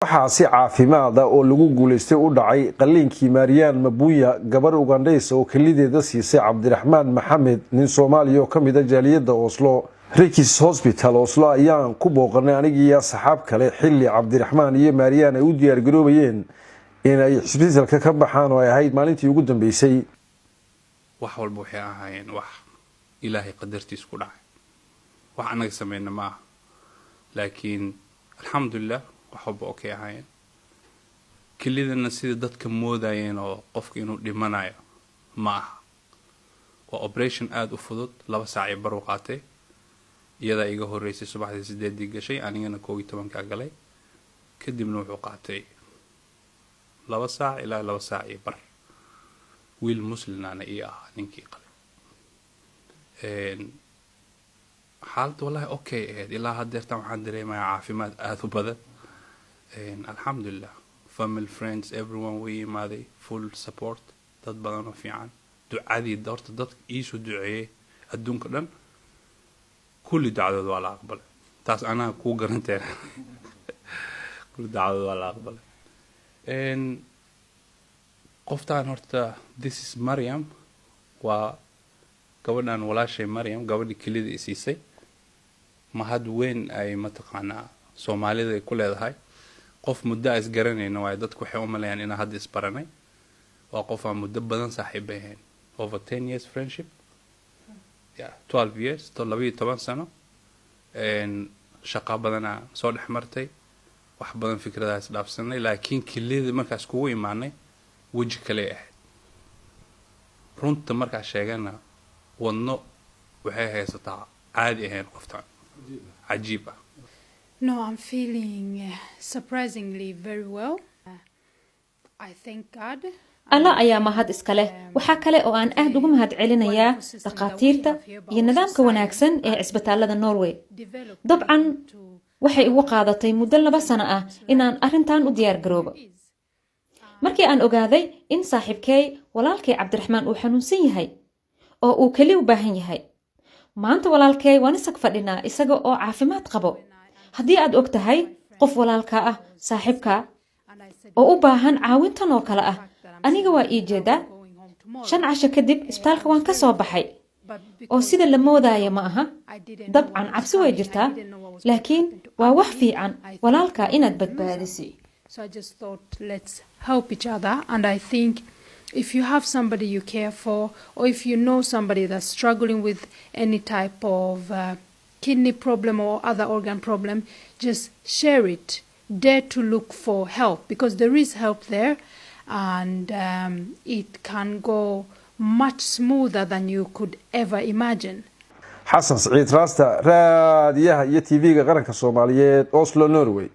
Waxaa si caafimaada oo lagu guulaystay u dhacay qalliinkii Maariyaan Mabunya, gabar Ugandhaysa oo kelideeda siisay Cabdiraxmaan Maxamed, nin Soomaaliya oo ka mid ah jaaliyadda Oslo. Rikshospital Oslo ayaan ku booqanay anigii asxaab kale, xilli Cabdiraxmaan iyo Maariyaan ay u diyaargaroobayeen in ay cisbitalka ka baxaan oo ay ahayd maalintii ugu dambeysay. Wax walba waxay ahaayeen wax Ilaahay qadartiis ku dhacay, wax annaga sameyna ma aha, laakiin alxamdulilah, wax walba okay ahaayeen. Kelidana sida dadka moodayeen oo qofka inuu dhimanayo ma aha. Waa operation aada u fudud, 2 saac iyo bar u qaatay. Iyadaa iga horeysay, subaxdii 8-dii gashay, anigana 11-kaa galay. Kadibna wuxuu qaatay 2 saac ilaa 2 saac iyo bar. Wiil muslimnaana ii ahaa ninkii qalay. Xaaladda wallahi okay ahayd. Ilaa haddeertan waxaan dareemayaa caafimaad aada u badan, alxamdulilah. Family, friends, everyone way imaaday, full support, dad badan oo fiican. Ducadii horta dadka iisoo duceeyey adduunka dhan kulli ducadood waa la aqbalay. Taas anaa kuu garanteen, kulli ducadood waa la aqbalay. Qoftaan horta, this is Mariam, waa gabadhan walaashay Mariam, gabadhii kelida i siisay. Mahad weyn ay mataqaanaa Soomaalida ay ku leedahay. Qof muddo a isgaranayna waayo. Dadku waxay u maleeyaan inaan hadda isbaranay. Waa qof aan muddo badan saaxiib ahayn, over 10 years friendship, yeah, 12 years, 12 sano. Shaqo badanaa soo dhex martay, wax badan fikradaha isdhaafsanay, laakiin kelida markaas kugu imaanay weji kale ahayd. Runta markaa sheegana, wadno waxay haysataa caadi ahayn qoftan, cajiib ah. No, I'm feeling surprisingly very well. I thank God. Alla ayaa mahad iska leh. Waxaa kale oo aan aad ugu mahad celinayaa dhakhaatiirta iyo nidaamka wanaagsan ee cisbitaalada Norway. Dabcan waxay igu qaadatay muddo 2 sano ah inaan arrintan u diyaar garoobo. Markii aan ogaaday in saaxiibkey, walaalkay Cabdiraxmaan, uu xanuunsan yahay oo uu keli u baahan yahay, maanta walaalkey waan isag fadhinaa isaga oo caafimaad qabo. Haddii aad og tahay qof walaalka ah, saaxiibka oo u baahan caawintan oo kale ah, aniga waa ii jeedaa. 5 casho kadib isbitaalka waan ka soo baxay oo sida la moodaya ma aha. Dabcan cabsi way jirtaa, laakiin waa wax fiican walaalka inaad badbaadisi. So I just thought, let's help each other. And I think if you have somebody you care for, or if you know somebody that's struggling with any type of kidney problem or other organ problem, just share it. Dare to look for help because there is help there and it can go much smoother than you could ever imagine. Xasan Siciid Raasta, raadiyaha iyo TV-ga Qaranka Soomaaliyeed, Oslo, Norway.